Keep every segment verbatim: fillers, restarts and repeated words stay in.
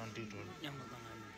མཉམ་དུ་བཏང་ཡ་ནི།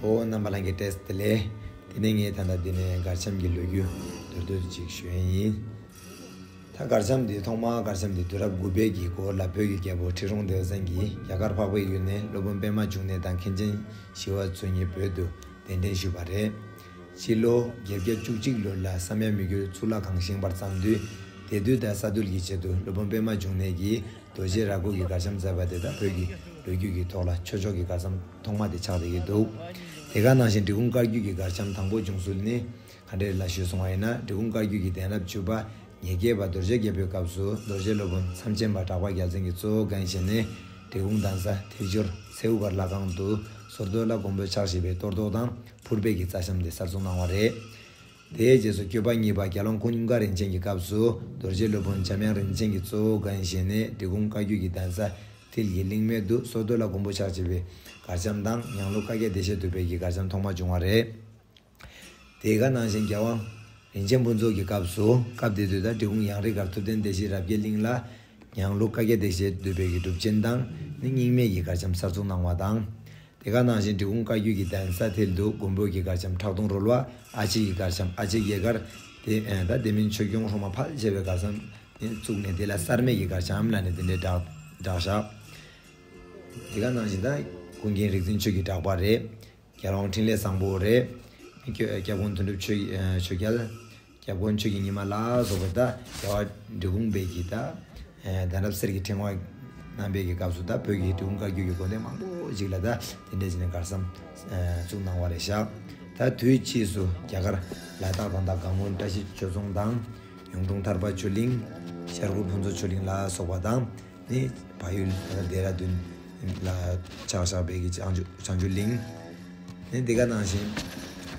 ཨོ། རྣམ་པ་ལྷན་རྒྱས་བཀྲ་ཤིས་བདེ་ལེགས། དེ་ནས་ངས་ད་ལྟ་འདི་ནས་གར་འཆམ་གྱི་ལོ་རྒྱུས་མདོར་བསྡུས་ཅིག་ཞུ་ཡས་ཡིན། ད་གར་འཆམ་འདི་ཐོག་མར་གར་འཆམ་འདི་དུས་རབས་དགུ་པའི་གི་འགོ་ལ་བོད་ཀྱི་རྒྱལ་པོ་ཁྲི་སྲོང་ལྡེ་བཙན་གྱིས་རྒྱ་གར་འཕགས་པའི་ཡུལ་ནས་སློབ་དཔོན་པད་མ་འབྱུང་གནས་དང་མཁན་ཆེན་ཞི་བ་འཚོ་གཉིས་བོད་དུ་གདན་འདྲེན་ཞུས་པ་རེད། སྤྱི་ལོ་བརྒྱད་བརྒྱ་བཅུ་གཅིག་ལོ་ལ་བསམ་ཡས་མི་འགྱུར་གཙུག་ལག་ཁང་བཞེངས་པར་བརྩམས་དུས། དེ་དུས་ད་ས་འདུལ་གྱི་ཆེད་དུ་སློབ་དཔོན་པད་མ་འབྱུང་གནས་ཀྱིས་རྡོ་རྗེ་ར་གུར་གྱི་གར་འཆམ་མཛད་པ་དེ་ད་བོད་ཀྱི་ལོ་རྒྱུས་ཀྱི་ཐོག་ལ་ཆོས་ཕྱོགས་ཀྱི་གར་འཆམ་ཐོག་མ་དེ་ཆགས་བསྡད་ཀྱི་འདུག་དེ་ག་ནང་བཞིན་འབྲི་གུང་བཀའ་བརྒྱུད་ཀྱི་གར་འཆམ་དང་པོ་བྱུང་ཚུལ་ནི་ག་འདྲས་ལ་ཞུས་སོང་བ་ཡིན་ན། འབྲི་གུང་བཀའ་བརྒྱུད་ཀྱི་གདན་རབས་བཅུ་པ་ཉེར་བརྒྱད་པ་རྡོ་རྗེ་རྒྱལ་པོའི་སྐབས་སུ་རྡོ་རྗེ་སློབ་དཔོན་མཚམས་ཆེན་པ་གྲགས་པ་རྒྱལ་མཚན་གྱིས་གཙོ་བོ་འགན་བཞེས་ནས། འབྲི་གུང་གདན་ས་ཐེག་མཆོག་མཚེའུ་དཀར་ལྷ་ཁང་དུ་ཟོར་གཏོར་ལ་མགོན་པོ་ཕྱག་བཞི་པའི་གཏོར་བཟློག་དང་ཕུར་པའི་གི་རྩ་བཤམས་དེ་གསར་བཙུགས་གནང་བ་རེད། དེའི་རྗེས་སུ་སྐྱོབ་པ་གཉིས་པ་རྒྱལ་དབང་ཀུན་དགའ་རིན་ཆེན་གྱི་སྐབས་སུ་རྡོ་རྗེ་སློབ་དཔོན་འཇམ་དབྱངས་རིན་ཆེན་གྱིས་གཙོ་བོ་འགན་བཞེས་ནས་འབྲི་གུང་བཀའ་བརྒྱུད་ཀྱི་གདན་ས་མཐིལ་གྱི་གླིང་སྨད་དུ་ཟོར་གཏོར་ལ་མགོན་པོ་ཕྱག་བཞི་པའི་གར་འཆམ་དང་། ཉང་ལུགས་བཀའ་བརྒྱད་བདེ་གཤེགས་འདུས་པའི་གི་གར་འཆམ་ཐོག་མ་བྱུང་བ་རེད། དེ་ག་ནང་བཞིན་རྒྱལ་དབང་རིན་ཆེན་ཕུན་ཚོགས་ཀྱི་སྐབས་སུ་སྐབས་དེ་དུས་ད་འབྲི་གུང་ཡང་རིགས་སྒར་ཐུབ་བསྟན་བདེ་གཤེགས་རབ་རྒྱས་གླིང་ལ་ཉང་ལུགས་བཀའ་བརྒྱད་བདེ་གཤེགས་འདུས་པའི་གི་སྒྲུབ་ཆེན་དང་ནི་རྙིང་མའི་གི་གར་འཆམ་གསར་བཙུགས་གནང་བ་དང་། དེ་ག་ནང་བཞིན་འབྲི་གུང་བཀའ་བརྒྱུད་ཀྱི་གདན་ས་ཐེལ་དུ་མགོན་པོ་གི་གར་འཆམ་ཁྲག་འཐུང་རོལ་བ། ཨ་ཕྱི་ཡི་གར་འཆམ་ཨ་ཕྱི་རྒྱལ་གར། དེ་ད་དེ་མིན་ཆོས་སྐྱོང་སྲུང་མ་ཕལ་ཆེ་བའི་གར་འཆམ་དེ་བཙུགས་ནས་དེ་ལ་གསར་མའི་གི་གར་འཆམ་ལ་ནི་དེ་འདྲའི་གྲགས་གྲགས་བཞག་དེ་ག་ནང་བཞིན་ད་ཀུན་མཁྱེན་རིག་འཛིན་ཆོས་ཀྱི་གྲགས་པ་རེད། རྒྱལ་དབང་འཕྲིན་ལས་བཟང་པོ་རེད། སྐྱབས་མགོན་དོན་གྲུབ་ཆོས་ཆོས་རྒྱལ། སྐྱབས་མགོན་ཆོས་ཀྱི་ཉི་མ་ལ་སོགས་པ་ད་རྒྱལ་བ་འབྲི་གུང་པའི་གི་ད་གདན་རབས་གསེར་གྱི་ཕྲེང་བ་བསྣམས་པའི་གི་སྐབས་སུ་ད་བོད་ཀྱི་འབྲི་གུང་བཀའ་བརྒྱུད་ཀྱི་དགོན་སྡེ་མང་པོ་ཅིག་ལ་ད་དེ་འདྲ་བྱས་ནས་གར་འཆམ་བཙུགས་གནང་བ་རེད་ཤག་ད་དུས་ཕྱིས་སུ་རྒྱ་གར་ལ་དྭགས་དང་ད་སྒང་གུན་བཀྲ་ཤིས་ཆོས་རྫོང་དང་། གཡུང་དྲུང་ཐར་པ་ཆོས་གླིང་། ཤར་ཁུག་ཕུན་ཚོགས་ཆོས་གླིང་ལ་སོགས་པ་དང་། ནི་བལ་ཡུལ་ལྡེ་ར་ལྡུན་ལ་ཆགས་བཞག་པའི་གི་བྱང་ཆུབ་བྱང་ཆུབ་གླིང་། ནི་དེ་ག་ནང་བཞིན་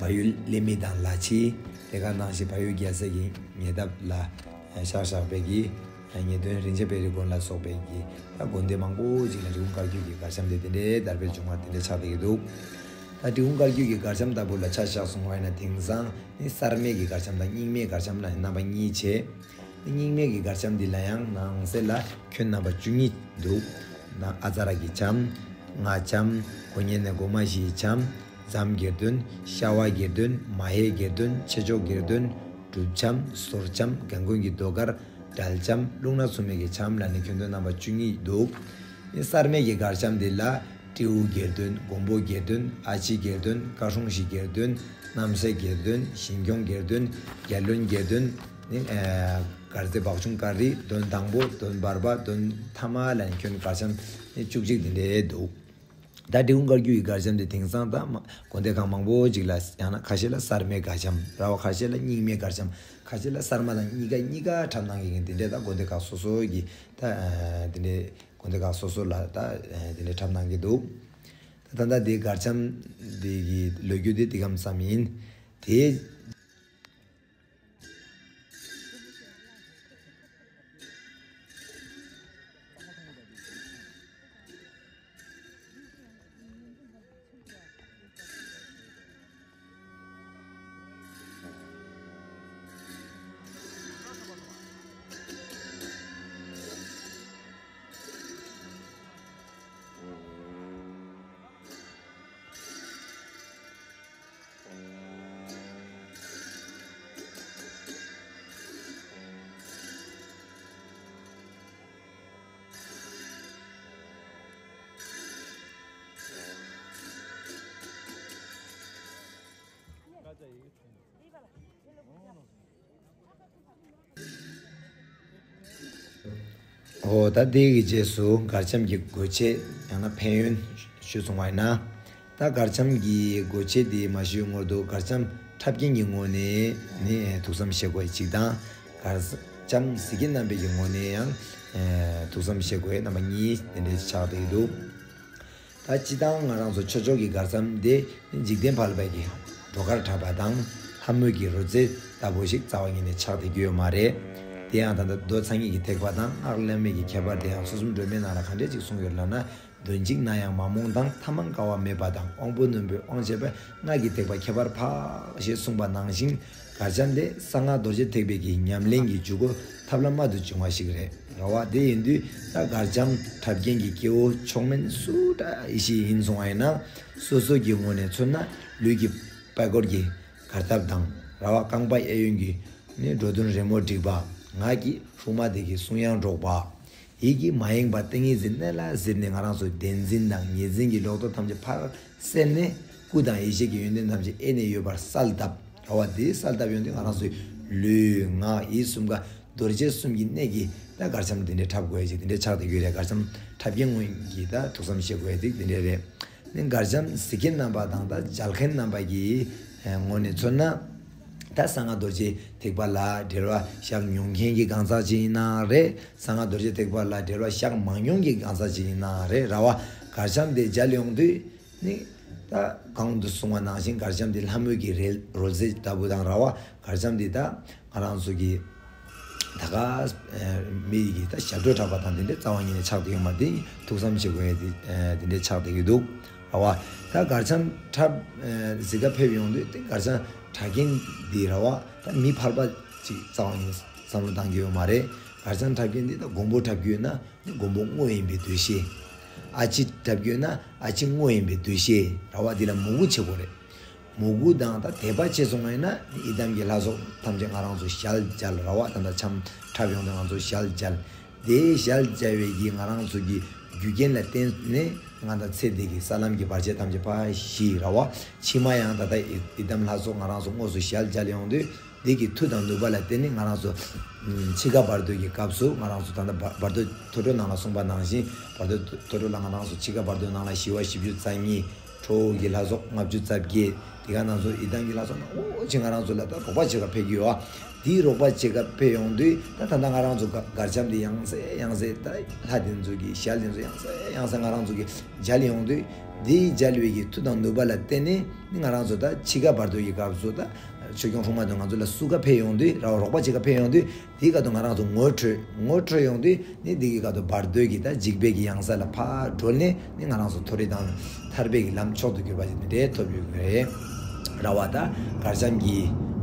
བལ་ཡུལ་གླེ་མི་དང་ལ་ཕྱི། དེ་ག་ནང་བཞིན་བལ་ཡུལ་རྒྱལ་ས་གི་ཉེ་འདབས་ལ་ཆགས་བཞག་པའི་གི་ཉེ་འདུན་རིན་ཆེན་བེ་རི་དགོན་ལ་སོགས་པའི་གི་ད་དགོན་སྡེ་མང་པོ་ཅིག་ལ་འབྲི་གུང་བཀའ་བརྒྱུད་ཀྱི་གར་འཆམ་དེ་དེ་འདྲའི་དར་སྤེལ་བྱུང་བ་དེ་འདྲ་ཆགས་བསྡད་ཀྱི་འདུག་ད་འབྲི་གུང་བཀའ་བརྒྱུད་ཀྱི་གར་འཆམ་ལྟ་བུ་ལ་ཆ་བཞག་སོང་བ་ཡིན་ན་དེང་སང་ནི་གསར་མའི་གི་གར་འཆམ་དང་རྙིང་མའི་གར་འཆམ་ལ་རྣམ་པ་གཉིས་བྱས། རྙིང་མའི་གི་གར་འཆམ་འདི་ལ་ཡང་ནང་གསེས་ལ་ཁྱོན་རྣམ་པ་བཅུ་གཉིས་འདུག་ན་ཨ་ཙ་ར་གི་འཆམ། སྔགས་འཆམ། དགོན་གཉེར་ནས་སྒོ་མ་བཞིའི་འཆམ། འཇམ་གྱེར་འདོན། ཤ་བ་གྱེར་འདོན། མ་ཧེ་གྱེར་འདོན། ཆེ་མཆོག་གྱེར་འདོན། སྒྲུབ་འཆམ། ཟོར་འཆམ། སྒང་གུན་གྱི་ཟློས་གར། གྲལ་འཆམ། རླུང་ནག་འཚུབ་མའི་གི་འཆམ་ལ་ནི་ཁྱོན་བསྡོམས་རྣམ་པ་བཅུ་གཉིས་འདུག་ཨེ་གསར་མའི་གི་གར་འཆམ་འདི་ལ། སྤྲེའུ་གྱེར་འདོན། མགོན་པོ་གྱེར་འདོན། ཨ་ཕྱི་གྱེར་འདོན། བཀའ་སྲུང་བཞི་གྱེར་འདོན། རྣམ་སྲས་གྱེར་འདོན། ཞིང་སྐྱོང་གྱེར་འདོན། རྒྱལ་བློན་གྱེར་འདོན། ནི་ཨེ་མགར་རྩེ་བག་ཆུང་ཀ་རི། འདོན་དང་པོ། འདོན་བར་པ། འདོན་ཐ་མ་ལ་ནི་ཁྱོན་གར་འཆམ་ནི་བཅུ་གཅིག་དེ་འདྲའི་འདུག་ད་འབྲི་གུང་བཀའ་བརྒྱུད་ཀྱི་གར་འཆམ་དེ་དེང་སང་ད་མ་དགོན་སྡེ་ཁག་མང་པོ་ཅིག་ལ་ཡང་ན་ཁ་ཤས་ལ་གསར་མའི་གར་འཆམ། ར་བ་ཁ་ཤས་ལ་རྙིང་མའི་གར་འཆམ། ཁ་ཤས་ལ་གསར་མ་དང་གཉིས་ཀ་གཉིས་ཀ་འཁྲབ་གནང་གི་ཡིན། དེ་འདྲའི་ད་དགོན་སྡེ་ཁག་སོ་སོ་གི་ད་ཨ་དེ་འདྲའི་དགོན་སྡེ་ཁག་སོ་སོ་ལ་ད་ཨ་དེ་འདྲའི་འཁྲབ་གནང་གི་འདུག་ད་ད་ལྟ་དེ་གར་འཆམ་དེ་གི་ལོ་རྒྱུས་དེ་དེ་གམ་ཙམ་ཡིན། དེ། ཨོ་ད་དེ་གི་རྗེས་སུ་གར་འཆམ་གྱི་སྒོ་འབྱེད་ཡང་ན་ཕན་ཡོན་ཞུས་སོང་བ་ཡིན་ན། ད་གར་འཆམ་གྱི་སྒོ་འབྱེད་དེ་མ་ཞུས་སྔོན་དུ་གར་འཆམ་འཁྲབ་མཁན་གྱི་ངོས་ནས་ནི་ཐུགས་བསམ་བཞེས་དགོས་གཅིག་དང་། གར་འཆམ་གཟིགས་མཁན་རྣམ་པའི་གི་ངོས་ནས་ཡང་ཐུགས་བསམ་བཞེས་དགོས་རྣམ་པ་གཉིས་དེ་འདྲའི་ཆགས་བསྡད་ཀྱི་འདུག་ད་སྤྱི་བཏང་ང་རང་ཚོ་ཆོས་ཕྱོགས་ཀྱི་གར་འཆམ་དེ་འཇིག་རྟེན་ཕལ་པ་གི་བྲོ་གར་འཁྲབ་པ་དང་ལྷ་མོའི་གི་རོལ་རྩེད་ལྟ་བུ་ཞིག་རྩ་བ་ཉིད་ནས་ཆགས་བསྡད་ཀྱི་ཡོད་མ་རེད། དེ་ཡང་ད་ལྟ་མདོ་མཚན་ཉིད་ཀྱི་ཐེག་པ་དང་སྔགས་བླ་མེད་ཀྱི་ཁྱད་པར་དེ་ཡང་ཚུལ་གསུམ་སྒྲོན་མེའི་ནང་ལ་ག་འདྲས་ཅིག་གསུངས་ཡོད་ལབ་ན། དོན་གཅིག་ན་ཡང་མ་རྨོངས་དང་ཐ་མང་དཀའ་བ་མེད་པ་དང་དབང་པོ་རྣོན་པོས་དབང་བྱེད་པས་སྔགས་ཀྱི་ཐེག་པ་ཁྱད་པར་འཕགས་ཞེས་གསུངས་པ་ནང་བཞིན། གར་འཆམ་དེ་གསང་སྔགས་རྡོ་རྗེ་ཐེག་པའི་གི་ཉམས་ལེན་གྱི་འཇུག་སྒོ་ཐབས་ལམ་རྨད་དུ་བྱུང་བ་ཞིག་རེད། རེད་བ། དེ་ཡིན་དུས་ད་གར་འཆམ་འཁྲབ་མཁན་གྱི་སྐྱེ་བོ་མཆོག་དམན་སུ་འདྲ་ཞིག་ཡིན་སོང་བ་ཡིན་ན། སོ་སོ་གི་ངོས་ནས་མཚོན་ན་ལུས་ཀྱི་པད་སྐོར་གྱི་གར་སྟབས་དང་། རེད་བ། རྐང་པ་གཡས་གཡོན་གྱི་ནི་འགྲོ་དོན་རི་མོ་བསྒྲིགས་པ། ངག་གི་སྲུང་མ་དེ་གི་གསུང་དབྱངས་སྒྲོག་པ། ཡིད་ཀྱི་མ་ཡེངས་པར་ཏིང་ངེ་འཛིན་གནད་ལ་གཟིར་ནས་ང་རང་ཚོའི་བདེན་འཛིན་དང་ངེས་འཛིན་གྱི་ལོག་རྟོག་ཐམས་ཅད་ཕར་བསལ་ནས། སྐུ་དང་ཡེ་ཤེས་ཀྱི་ཡོན་ཏན་ཐམས་ཅད་ཡེ་ནས་ཡོད་པར་གསལ་བཏབ། རེད་བ། དེའི་གསལ་བཏབ་ཡོང་དུས་ང་རང་ཚོའི་ལུས་ངག་ཡིད་གསུམ་ཀ་རྡོ་རྗེ་གསུམ་གྱི་གནད་ཀྱིས་ད་གར་འཆམ་དེ་འདྲའི་འཁྲབ་དགོས་ཡ་ཅིག་དེ་འདྲའི་ཆགས་བསྡད་ཡོད་རེད། གར་འཆམ་འཁྲབ་མཁན་ངོས་ཀྱིས་ད་ཐུགས་བསམ་བཞེས་དགོས་ཡ་ཅིག་དེ་འདྲའི་རེད། ནི་གར་འཆམ་གཟིགས་མཁན་རྣམ་པ་དང་ད་མཇལ་མཁན་རྣམ་པ་གི་ངོས་ནས་མཚོན་ན། ད་གསང་སྔགས་རྡོ་རྗེ་ཐེག་པ་ལ་འབྲེལ་བ་བཞག་མྱོང་མཁན་གྱི་གང་ཟག་ཅིག་ཡིན་ན་རེད། གསང་སྔགས་རྡོ་རྗེ་ཐེག་པ་ལ་འབྲེལ་བ་བཞག་མ་མྱོང་མཁན་གྱི་གང་ཟག་ཅིག་ཡིན་ན་རེད། རེད་བ། གར་འཆམ་དེ་མཇལ་ཡོང་དུས་ནི། ད་གོང་དུ་གསུངས་པ་ནང་བཞིན་གར་འཆམ་དེ་ལྷ་མོའི་གི་རོལ་རོལ་རྩེད་ལྟ་བུ་དང་། རེད་བ། གར་འཆམ་དེ་ད་ང་རང་ཚོ་གི་ད་ག་མི་ཡི་གི་ད་ཞབས་བྲོ་འཁྲབ་པ་དང་དེ་འདྲའི་རྩ་བ་ཉིད་ནས་ཆགས་བསྡད་ཡོད་མ་རེད། ཐུགས་བསམ་བཞེས་དགོས་ཡ་དེ་དེ་འདྲའི་ཆགས་བསྡད་ཀྱི་འདུག་རེད་བ། ད་གར་འཆམ་འཁྲབ་གཟིགས་ག་ཕེབས་ཡོང་དུས་དེ་གར་འཆམ་ གྲྭ་རྒན་འདི་ར་བ་ད་མི་ཕལ་པ་ཅིག་རྩ་བ་ཉིད་བསམ་བློ་བཏང་གི་ཡོད་མ་རེད། གར་འཆམ་འཁྲབ་མཁན་འདི་ད་མགོན་པོ་འཁྲབ་ཀྱི་ཡོད་ན་ནི་མགོན་པོ་དངོས་ཡིན་པའི་འདུ་ཤེས། ཨ་ཕྱི་འཁྲབ་ཀྱི་ཡོད་ན་ཨ་ཕྱི་དངོས་ཡིན་པའི་འདུ་ཤེས་ར་བ་འདི་ལ་མོས་གུས་བྱེད་དགོས་རེད། མོས་གུས་དང་ད་དད་པ་བྱས་སོང་བ་ཡིན་ན་ནི་ཡི་དམ་གྱི་ལྷ་ཚོགས་ཐམས་ཅད་ང་རང་ཚོ་ཞལ་མཇལ་ར་བ་ད་ད་འཆམ་འཁྲབ་ཡོང་དུས་ང་ཚོ་ཞལ་མཇལ། དེའི་ཞལ་མཇལ་བའི་གི་ང་རང་ཚོ་གི་རྒྱུ་རྐྱེན་ལ་བརྟེན་ནས་ང་དང་ཚེ་འདི་གི་ས་ལམ་གྱི་བར་ཆད་ཐམས་ཅད་ཕར་ཞི་ར་བ། ཕྱི་མ་ཡང་ད་ལྟ་ཡི་ཡི་དམ་ལྷ་ཚོགས་ང་རང་ཚོ་དངོས་སུ་ཞལ་མཇལ་ཡོང་དུས་འདི་གི་མཐུ་དང་ནུས་པ་ལ་བརྟེན་ནས་ང་རང་ཚོ་འཆི་ཁ་བར་དོ་གི་སྐབས་སུ་ང་རང་ཚོ་ད་ལྟ་བར་བར་དོ་ཐོ་ཊོ་ནང་ལ་གསུངས་པ་ནང་བཞིན་བར་དོ་ཐོ་ཊོ་ལ་ང་རང་ཚོ་འཆི་ཁ་བར་དོ་ནང་ལ་ཞི་བ་བཞི་བཅུ་རྩ་གཉིས། ཁྲོ་བོ་གི་ལྷ་ཚོགས་ལྔ་བཅུ་རྩ་བརྒྱད། དེ་ག་ནང་ཚོ་ཡི་དམ་གྱི་ལྷ་ཚོགས་ནང་ཨོ་ཅིག་ང་རང་ཚོ་ལ་ད་རོགས་པ་བྱེད་ག་ཕེབས་ཀྱི་ཡོད་ཨ། དེའི་རོགས་པ་བྱེད་ག་ཕེབས་ཡོང་དུས་ད་ད་ལྟ་ང་རང་ཚོ་ག་གར་འཆམ་དེ་ཡང་སེ་ཡང་སེ་ད་ལྷ་དེ་ཚོ་གི་ཞལ་དེ་ཚོ་ཡང་སེ་ཡང་སེ་ང་རང་ཚོ་གི་མཇལ་ཡོང་དུས་དེའི་མཇལ་བའི་གི་མཐུ་དང་ནུས་པ་ལ་བརྟེན་ནས་ནི་ང་རང་ཚོ་ད་འཆི་ཁ་བར་དོ་གི་སྐབས་སུ་ད་ཆོས་སྐྱོང་སྲུང་མ་དེ་ང་ཚོ་ལ་བསུ་ག་ཕེབས་ཡོང་དུས་ར་བ་རོགས་པ་བྱེད་ག་ཕེབས་ཡོང་དུས། དེའི་སྐབས་དུ་ང་རང་ཚོ་ངོ་འཕྲོད་ངོ་འཕྲོད་ཡོང་དུས་ནི་དེ་གི་སྐབས་དུ་བར་དོའི་གི་ད་འཇིགས་པའི་གི་གཡང་ས་ལ་ཕར་གྲོལ་ནས་ནི་ང་རང་ཚོ་མཐོ་རིས་དང་ཐར་པའི་གི་ལམ་མཆོག་ཏུ་གྱུར་པ་ཞིག་དེ་འདྲའི་ཐོབ་ཡོད་ཀྱི་རེད། ར་བ་ད་གར་འཆམ་གྱི་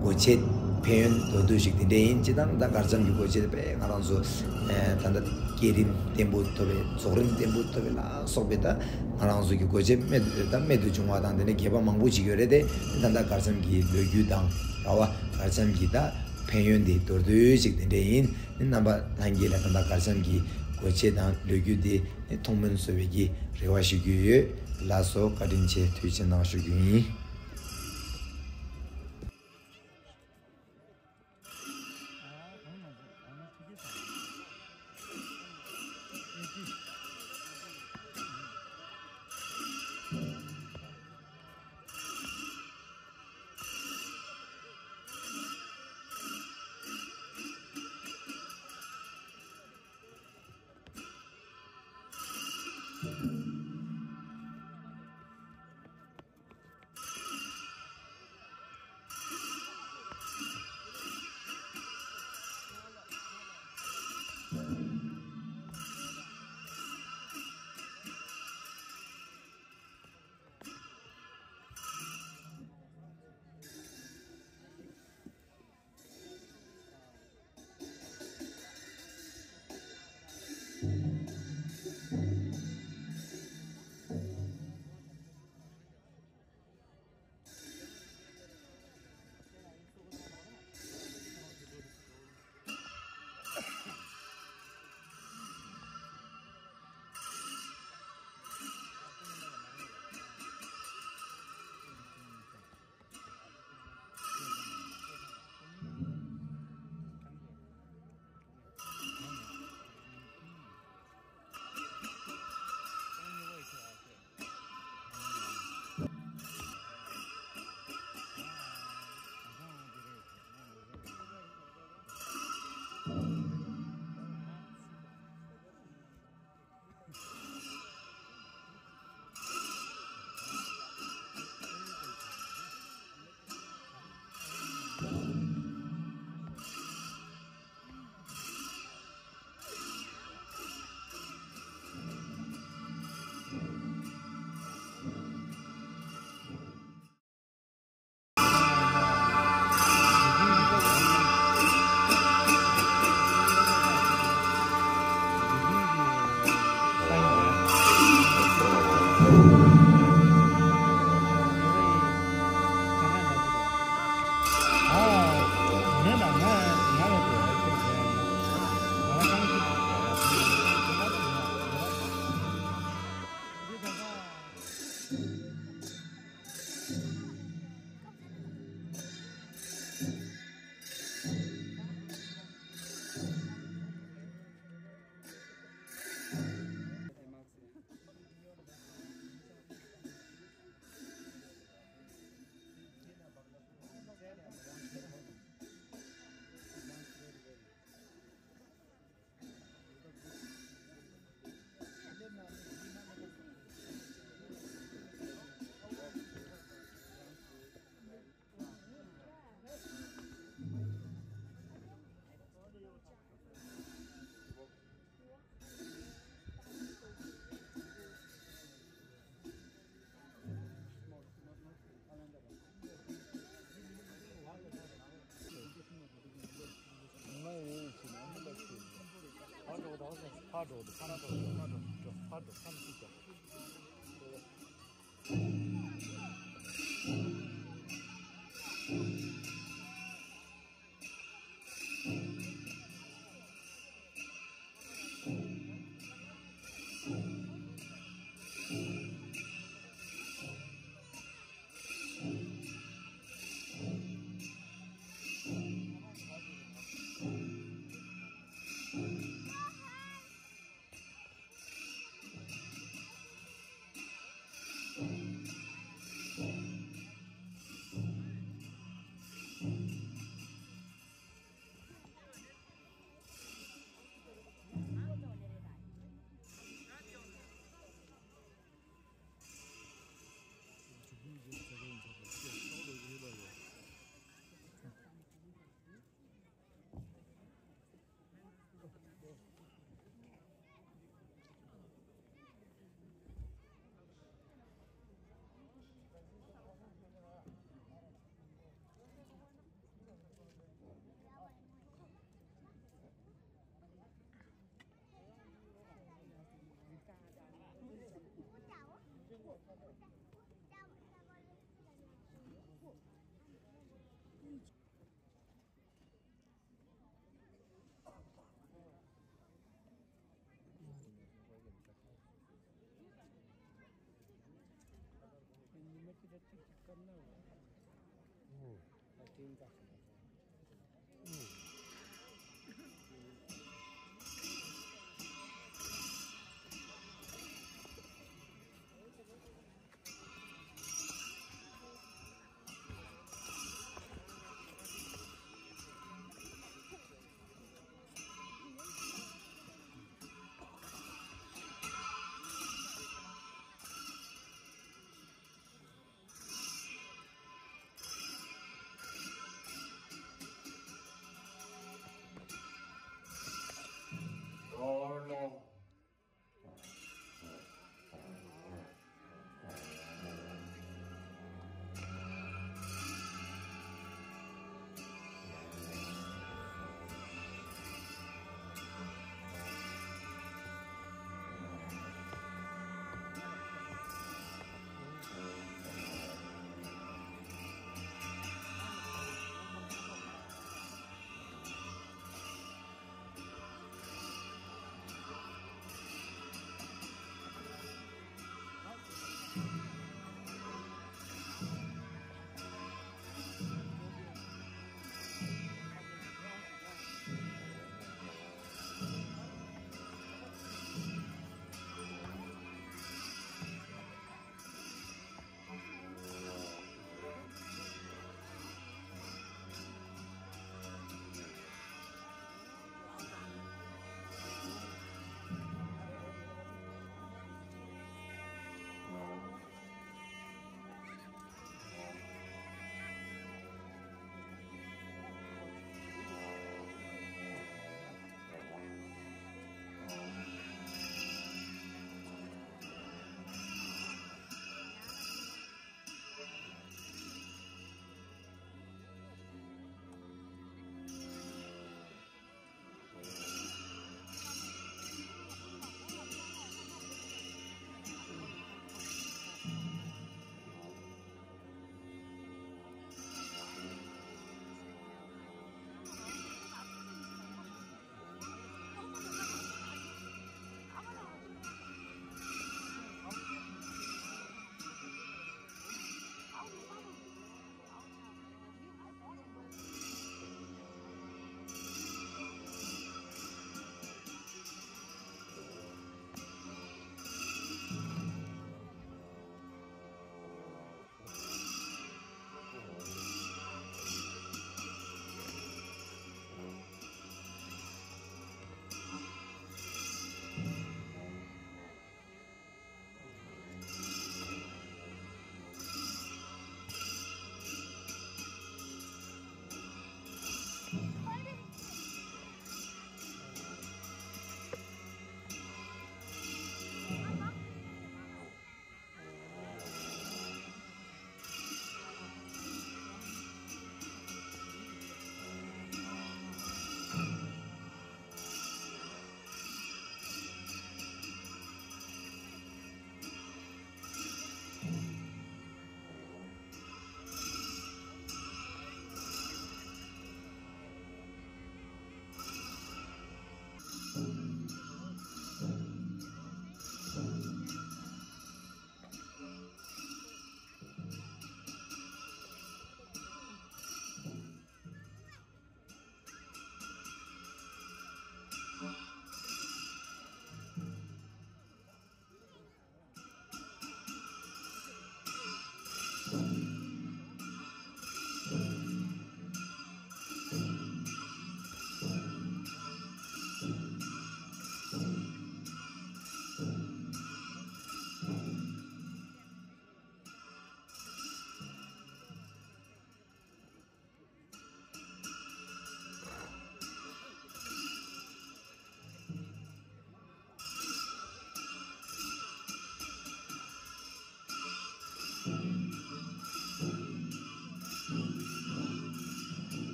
སྒོ་ཆེན་ཕན་ཡོན་མདོར་བསྡུས་ཤིག་དེ་འདྲའི་ཡིན། སྤྱི་བཏང་ད་གར་འཆམ་གྱི་སྒོ་ཆེན་དཔེ་ང་རང་ཚོ་ད་ལྟ་བསྐྱེད་རིམ་བརྟན་པོ་ཐོབ་པའི་རྫོགས་རིམ་བརྟན་པོ་ཐོབ་པའི་ལ་སོགས་པའི་ད་ང་རང་ཚོ་གི་སྒོ་ཆེན་རྨད་དུ་ད་རྨད་དུ་བྱུང་བ་དང་དེ་ནས་རྒྱས་པ་མང་པོ་ཞིག་ཡོད་རེད་དེ། ད་ལྟ་གར་འཆམ་གྱི་ལོ་རྒྱུས་དང་ར་བ་གར་འཆམ་གྱི་ད་ཕན་ཡོན་དེ་མདོར་བསྡུས་ཤིག་དེ་འདྲ་ཡིན། ནི་རྣམ་པ་ལྷན་རྒྱས་ལ་ད་ལྟ་གར་འཆམ་གྱི་སྒོ་ཆེན་དང་ལོ་རྒྱུས་དེ་ནི་མཐོང་སྨོན་གསོལ་བའི་གི་རེ་བ་ཞུ་རྒྱུ་ཡོད། ལགས་སོ། བཀའ་དྲིན་ཆེ། ཐུགས་རྗེ་གནང་ཞུ་རྒྱུ་ཡིན། ཕར་འགྲོ་འདུག་ཕར་འགྲོ་འདུག་ཕར་འགྲོ་འདུག་ཕར་འགྲོ་ཕར་འགྲོ་ཕར་འགྲོ།